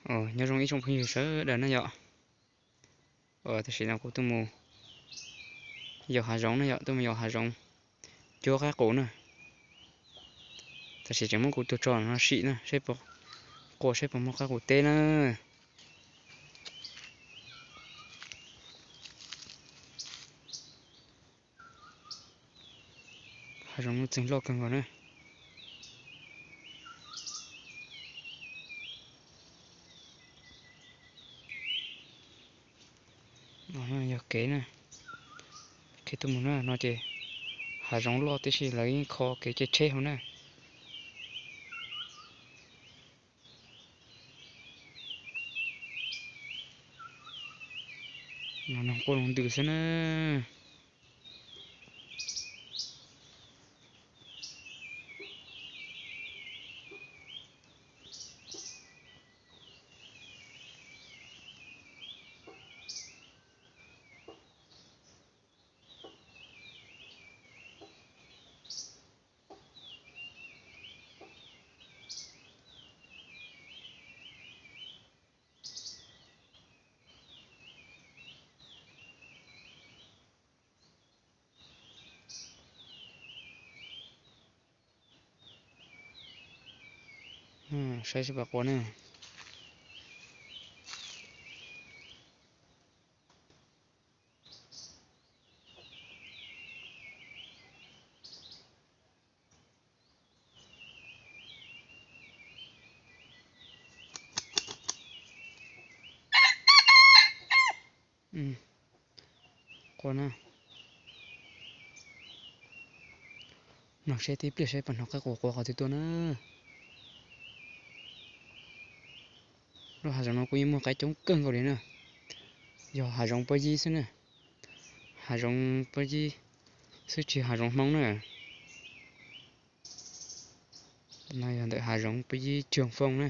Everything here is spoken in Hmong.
Nyob zoo ib tsoom phooj ywg sawv daws na yom. Tam sim no kuv tuaj mus yos hav zoov na yom, tuaj mus yos hav zoov cuab qaib qus na. Tam sim tseem muab kuv tus tsov no sim na, saib puas qua, saib puas muaj qaib qus teb na. Hav zoov nuj txeeg loj kawg nkaus na. Yog kev na, kev tuaj mus na no ces hav zoov loj tib si, lawv yeej kho kev caij tsheb hauv na. Noog quaj noog ntws xwb na. Saib seb puas qua na. Qua na. Mloog seb tib pliag seb puas hnov qaib qus qua qhov twg tuaj na. Lub hav zoov no kuj yeej muaj qaib coob kawg nkaus li na. Yog hav zoov pob yib xwb na. Hav zoov pob yib xwb tsis hav zoov hmoob na. No yog ntawm hav zoov pob yib Tsoog Foo na.